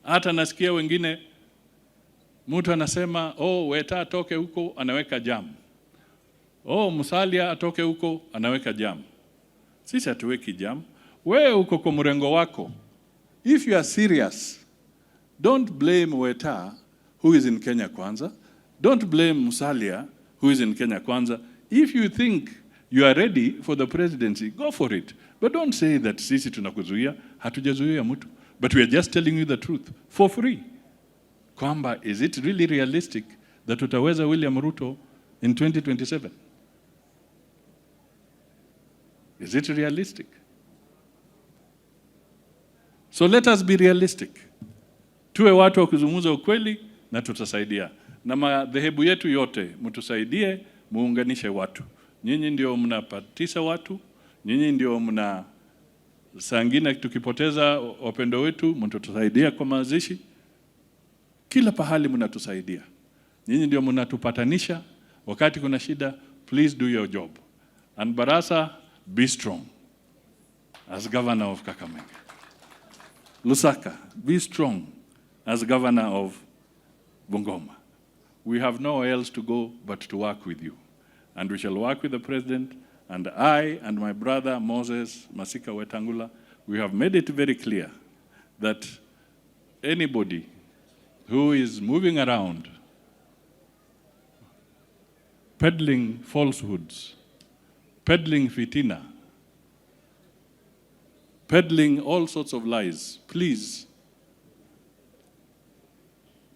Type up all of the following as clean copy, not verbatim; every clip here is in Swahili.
Hata nasikia wengine, mtu anasema, "Oh, Weta atoke huko," anaweka jam. "Oh, Musalia atoke huko," anaweka jam. Sisi hatuweki jam. Wewe uko kwa mrengo wako. If you are serious, don't blame Weta, who is in Kenya Kwanza. Don't blame Musalia, who is in Kenya Kwanza. If you think you are ready for the presidency, go for it. But don't say that sisi tunakuzuia. Hatujazuia mtu. But we are just telling you the truth for free. Kwamba is it really realistic that utaweza William Ruto in 2027? Is it realistic? So let us be realistic. Tuwe watu wa kuzungumza ukweli na tutasaidia. Na madhehebu yetu yote mtusaidie, muunganishe watu. Nyinyi ndio mnapatisa watu, nyinyi ndio mna, saa ingine tukipoteza wapendo wetu mtatusaidia kwa mazishi. Kila pahali mnatusaidia. Nyinyi ndio mnatupatanisha wakati kuna shida. Please do your job. And Barasa, be strong as governor of Kakamega. Lusaka, be strong as governor of Bungoma. We have nowhere else to go but to work with you. And we shall work with the president, and I and my brother Moses Masika Wetangula, we have made it very clear that anybody who is moving around peddling falsehoods, peddling fitina, peddling all sorts of lies, please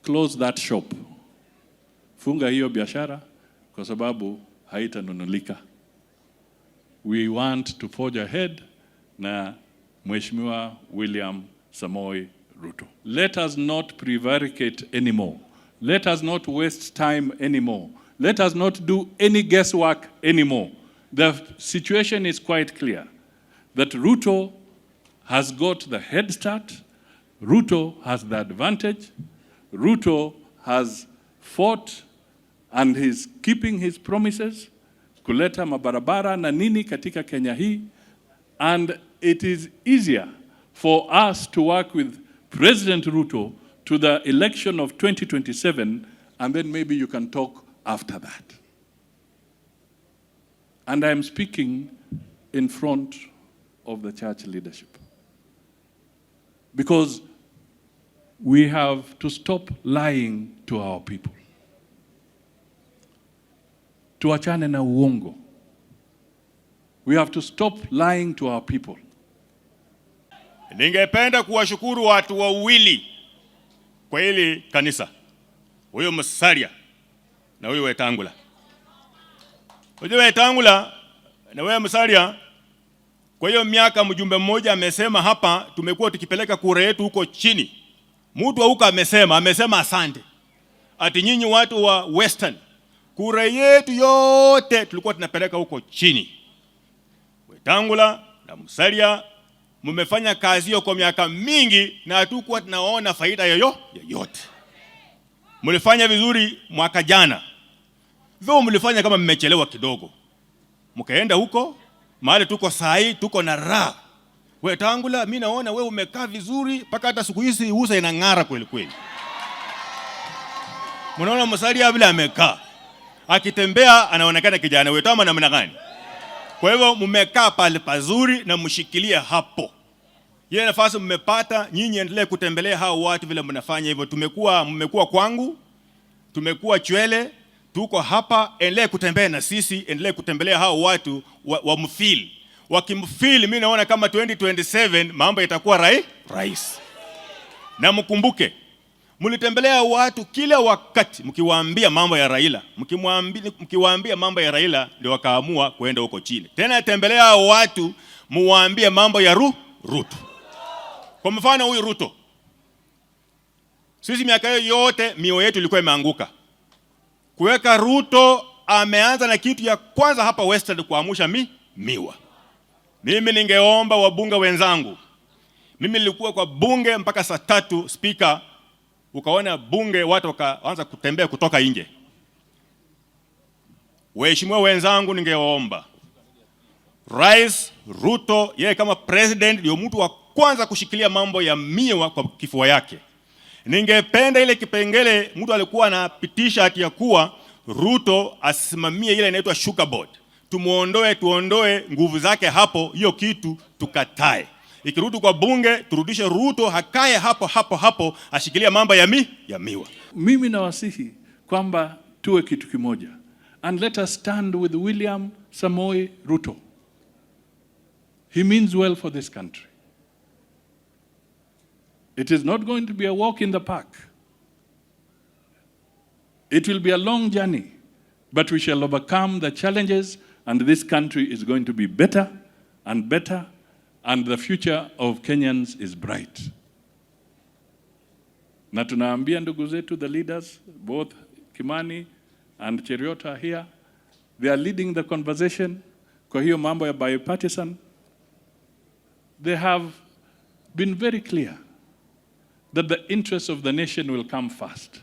close that shop. Funga hiyo biashara kwa sababu haitanunulika. We want to forge ahead na Mheshimiwa William Samoei Ruto. Let us not prevaricate anymore. Let us not waste time anymore. Let us not do any guesswork anymore. The situation is quite clear that Ruto has got the head start. Ruto has the advantage. Ruto has fought and he's keeping his promises kuleta mabarabara na nini katika Kenya hii, and it is easier for us to work with President Ruto to the election of 2027, and then maybe you can talk after that. And I am speaking in front of the church leadership because we have to stop lying to our people. Tuachane na uongo. We have to stop lying to our people. Ningependa kuwashukuru watu wawili kwa hili kanisa, huyo Musalia na huyo Wetangula. Huyo Wetangula na wewe Musalia, kwa hiyo miaka mjumbe mmoja amesema hapa, tumekuwa tukipeleka kura yetu huko chini. Mtu wa huko amesema asante, ati nyinyi watu wa Western, kura yetu yote tulikuwa tunapeleka huko chini. Wetangula na Musalia mmefanya kazi hiyo kwa miaka mingi na hatukuwa tunaona faida yoyote. Mlifanya vizuri mwaka jana, though mlifanya kama mmechelewa kidogo, mkaenda huko mahali tuko sahi, tuko na raha. Wetangula, mi naona we umekaa vizuri mpaka hata siku hizi uso inang'ara kweli kweli. Mnaona Musalia vile amekaa akitembea, anaonekana kijana wetu ama namna gani? Kwa hivyo mmekaa pale pazuri na mshikilie hapo. Ile nafasi mmepata nyinyi, endelee kutembelea hao watu vile mnafanya hivyo. Mmekuwa kwangu, tumekuwa Chwele, tuko hapa, endelee kutembea na sisi, endelee kutembelea hao watu wa mfeel. Wakimfeel, mimi naona kama 2027 mambo itakuwa rahisi. Na mkumbuke mlitembelea watu kila wakati mkiwaambia mambo ya Raila, mkiwaambia mambo ya Raila ndio wakaamua kwenda huko chini. Tena tembelea hao watu muwaambie mambo ya Ruto. Kwa mfano huyu Ruto, sisi miaka hiyo yote mioyo yetu ilikuwa imeanguka. Kuweka Ruto, ameanza na kitu ya kwanza hapa Western kuamsha miwa. Mimi ningeomba wabunge wenzangu, mimi nilikuwa kwa bunge mpaka saa 3, speaker, ukaona bunge watu wakaanza kutembea kutoka nje. Waheshimiwa wenzangu, ningeomba Rais Ruto, yeye kama president ndio mtu wa kwanza kushikilia mambo ya miwa kwa kifua yake. Ningependa ile kipengele mtu alikuwa anapitisha ati ya kuwa Ruto asimamie ile inaitwa Sugar Board, tumuondoe, tuondoe nguvu zake hapo, hiyo kitu tukatae. Ikirudi kwa bunge, turudishe Ruto hakae hapo hapo hapo, ashikilie mambo ya miwa. Mimi nawasihi kwamba tuwe kitu kimoja and let us stand with William Samoei Ruto. He means well for this country. It is not going to be a walk in the park. It will be a long journey, but we shall overcome the challenges, and this country is going to be better and better, and the future of Kenyans is bright. Na tunaambia ndugu zetu, the leaders, both Kimani and Cheruiyot are here. They are leading the conversation. Kwa hiyo mambo ya bipartisan, they have been very clear that the interests of the nation will come first.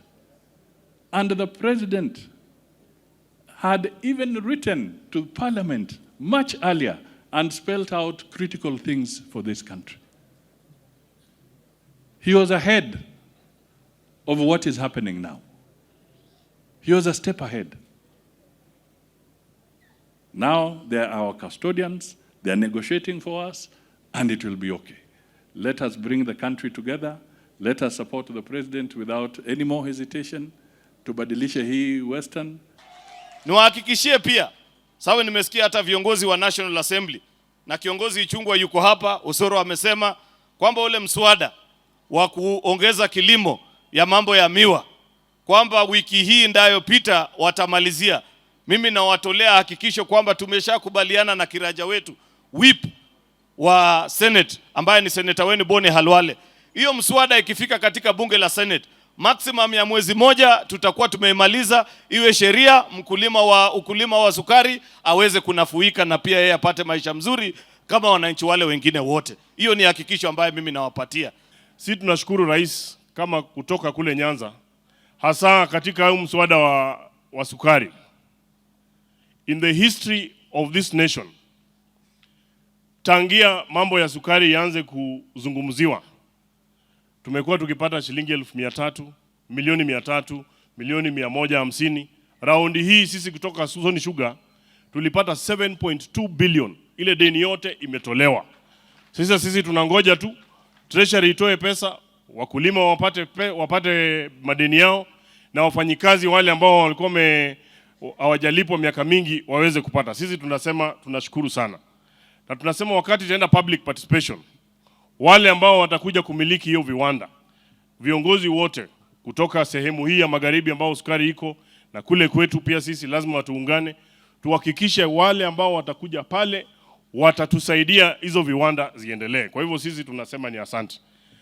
And the president had even written to parliament much earlier and spelled out critical things for this country. He was ahead of what is happening now. He was a step ahead. Now they are our custodians, they are negotiating for us, and it will be okay. Let us bring the country together. Let us support the president without any more hesitation. Tubadilishe hii Western. Niwahakikishie pia, sawa, nimesikia hata viongozi wa National Assembly na kiongozi Ichung'wah yuko hapa, Osoro amesema kwamba ule mswada wa kuongeza kilimo ya mambo ya miwa kwamba wiki hii inayopita watamalizia. Mimi nawatolea hakikisho kwamba tumeshakubaliana na kiraja wetu, whip wa Senate, ambaye ni seneta wenu Boni Khalwale. Hiyo mswada ikifika katika bunge la Senate, maximum ya mwezi moja tutakuwa tumeimaliza, iwe sheria, mkulima wa ukulima wa sukari aweze kunafuika na pia yeye apate maisha mzuri kama wananchi wale wengine wote. Hiyo ni hakikisho ambayo mimi nawapatia. Si tunashukuru rais kama kutoka kule Nyanza, hasa katika huu mswada wa sukari. In the history of this nation, tangia mambo ya sukari ianze kuzungumziwa, tumekuwa tukipata shilingi 300,000, milioni 300, milioni 150. Raundi hii sisi kutoka Sony Sugar tulipata 7.2 billion, ile deni yote imetolewa. Sasa sisi tunangoja tu Treasury itoe pesa, wakulima wapate madeni yao na wafanyikazi wale ambao walikuwa hawajalipwa miaka mingi waweze kupata. Sisi tunasema tunashukuru sana, na tunasema wakati itaenda public participation, wale ambao watakuja kumiliki hiyo viwanda, viongozi wote kutoka sehemu hii ya magharibi ambao sukari iko na kule kwetu pia, sisi lazima tuungane, tuhakikishe wale ambao watakuja pale watatusaidia hizo viwanda ziendelee. Kwa hivyo sisi tunasema ni asante.